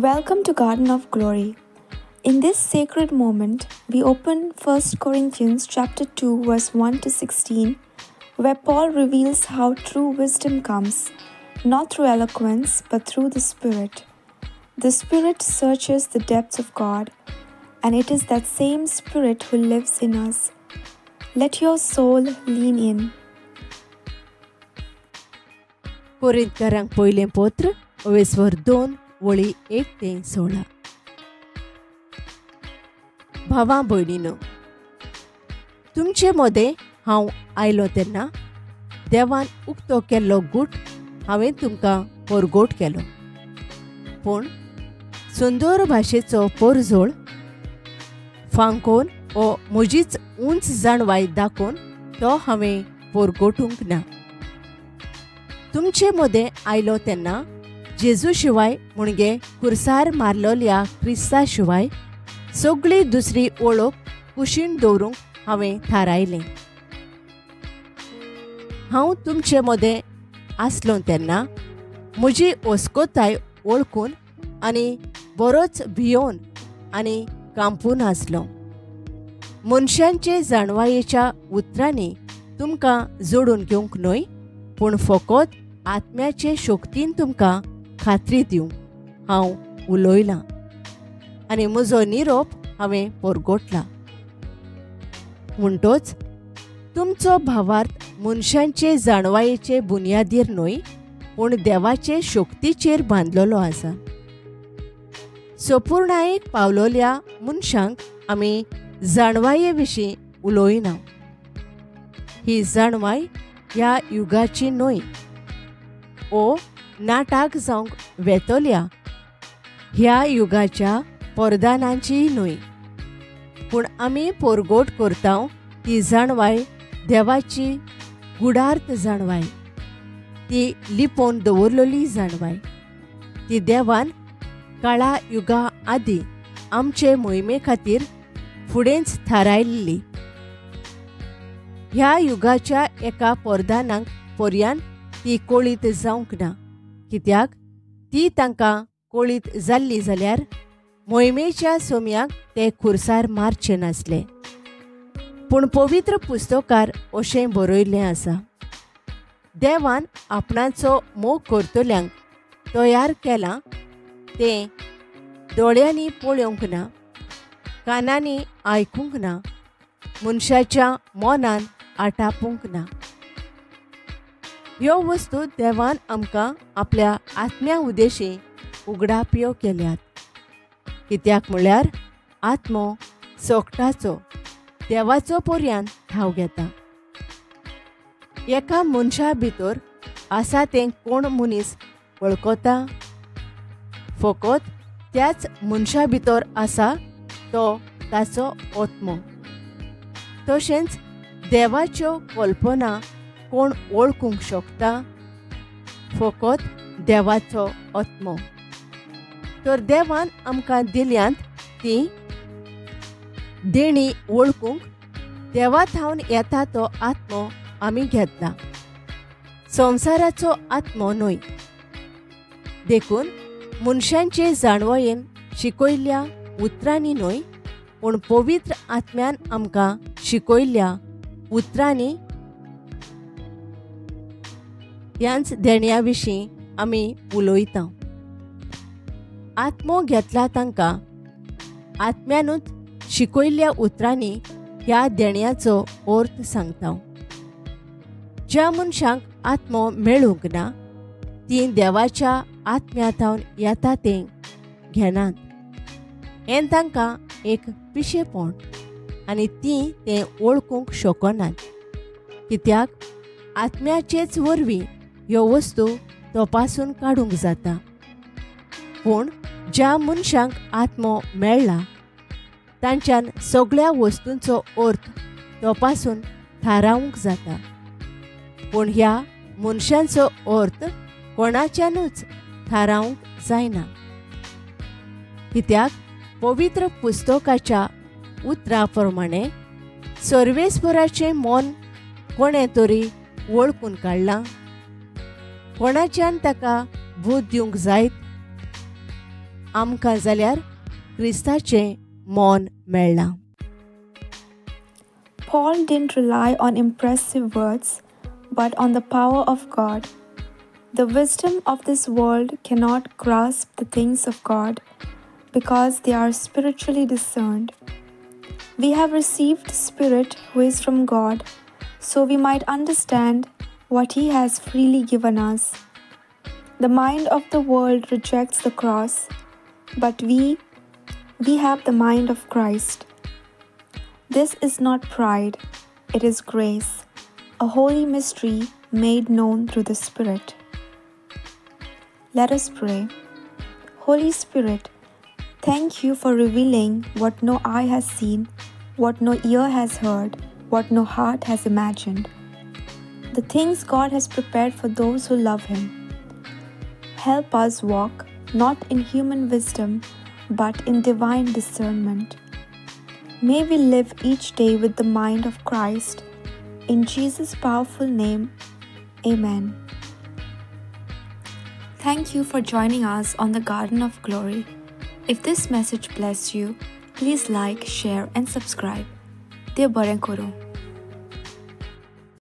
Welcome to Garden of Glory. In this sacred moment, we open 1 Corinthians chapter 2 verse 1 to 16, where Paul reveals how true wisdom comes, not through eloquence, but through the Spirit. The Spirit searches the depths of God, and it is that same Spirit who lives in us. Let your soul lean in. कोरिंतकारांक पयलें पत्र अवेस्वर 2 वळी 1 ते 16. भावा भयणीनो, तुमचे मदें हांव आयलो तेन्ना देवान उक्तो केल्लो गूट हांवें तुमकां परगोट केलो, पूण सुंदर भाशेचो परजोळ फांकोवन ओ म्हजीच उंच जाणवाय दाखोवन तो हांवें परगोटूंक ना. तुमचे मदें आयलो तेन्ना जेजू शिवाय म्हणजे कुर्सार मारलोल्या क्रिस्ता शिवाय सगळी दुसरी ओळख कुशीन दवरूंक हांवें थारायलें. हांव तुमचे मदें आसलो तेन्ना म्हजी ओस्कोताय वळखून आनी बरोच भियोवन आनी कांपून आसलो. मनशांचे जाणवायेच्या उतरांनी तुमकां जोडून घेवंक न्हय, पूण फकत आत्म्याचे शक्तीन तुमकां खात्री दिवंक हांव उलयलां आनी म्हजो निरोप हांवें परगोटला. म्हणटोच तुमचो भावार्थ मनशांचे जाणवायेचे बुन्यादीर न्हय, पूण देवाचे शक्तीचेर बांदलेलो आसा. सपुर्णायेक पावलोल्या मनशांक आमी जाणवाये विशीं उलोयना. ही जाणवाय ह्या युगाची न्हय, ओ नाटाक जावंक वेतोल्या ह्या युगाच्या परदानांचीय न्हय, पूण आमी परगोट करता ती जाणवाय देवाची गुडार्थ जाणवाय, ती लिपोवन दवरलेली जाणवाय, ती देवान काळा युगा आदीं आमचे मोहिमे खातीर फुडेंच थारायल्ली. ह्या युगाच्या एका परदानाक पर्यान ती कोळीत जावंक ना, कित्याक ती तांकां कोळीत जाल्ली जाल्यार मोहिमेच्या सोम्याक ते खुर्सार मारचे नासले. पूण पवित्र पुस्तकार अशें बरयल्लें आसा, देवान आपणाचो मोग करतल्यांक तयार केलां तें दोळ्यांनी पळोवंक ना, कानांनी आयकूंक ना, मनशाच्या मनान आटापूंक ना. ह्यो वस्तू देवान आमकां आपल्या आत्म्या उदेशी उगडापयो केल्यात, कित्याक म्हळ्यार आत्मो सोकटाचो देवाचो पर्यान ठाव घेता. एका मनशा भितर आसा तें कोण मनीस वळखता? फकत त्याच मनशा भितर आसा तो ताचो आत्मो. तशेंच देवाच्यो कल्पना कोण वळखूंक शकता? फकत देवाचो आत्मो. तर देवान आमकां दिल्यांत ती देणी वळखूंक देवा थावन येता तो आत्मो आमी घेतला, संवसाराचो आत्मो न्हय. देखून मनशांचे जाणवयेन शिकयल्ल्या उतरांनी न्हय, पूण पवित्र आत्म्यान आमकां शिकयल्ल्या उतरांनी ह्याच देण्या विशीं आमी उलयता. आत्मो घेतला तांकां आत्म्यानूच शिकयल्ल्या उतरांनी ह्या देण्याचो अर्थ सांगता. ज्या मनशांक आत्मो मेळूंक ना तीं देवाच्या आत्म्या थावन येता तें घेनात, हें तांकां एक पिशेपण आनी तीं तें वळखूंक शकनात, कित्याक आत्म्याचेच वरवीं ह्यो वस्तू तपासून काडूंक जाता. पूण ज्या मनशांक आत्मो मेळ्ळा तांच्यान सगळ्या वस्तूंचो अर्थ तपासून थारावंक जाता, पूण ह्या मनशांचो अर्थ कोणाच्यानूच थारावंक जायना, कित्याक पवित्र पुस्तकाच्या उतरा प्रमाणे सर्वेस्पराचें मन कोणें तरी वळखून काडलां, कोणाच्यान ताका बूद दिवंक जायत? आमकां जाल्यार क्रिस्ताचें मौन मेळ्ळां. Paul didn't rely on impressive words, but on the power of God. The wisdom of this world cannot grasp the things of God because they are spiritually discerned. We have received Spirit who is from God, so we might understand what He has freely given us. The mind of the world rejects the cross, but we have the mind of Christ. This is not pride, it is grace, a holy mystery made known through the Spirit. Let us pray. Holy Spirit, thank you for revealing what no eye has seen, what no ear has heard, what no heart has imagined. The things God has prepared for those who love Him. Help us walk not in human wisdom, but in divine discernment. May we live each day with the mind of Christ. In Jesus' powerful name, Amen. Thank you for joining us on the Garden of Glory. If this message blessed you, please like, share and subscribe. Dev बरें करूं.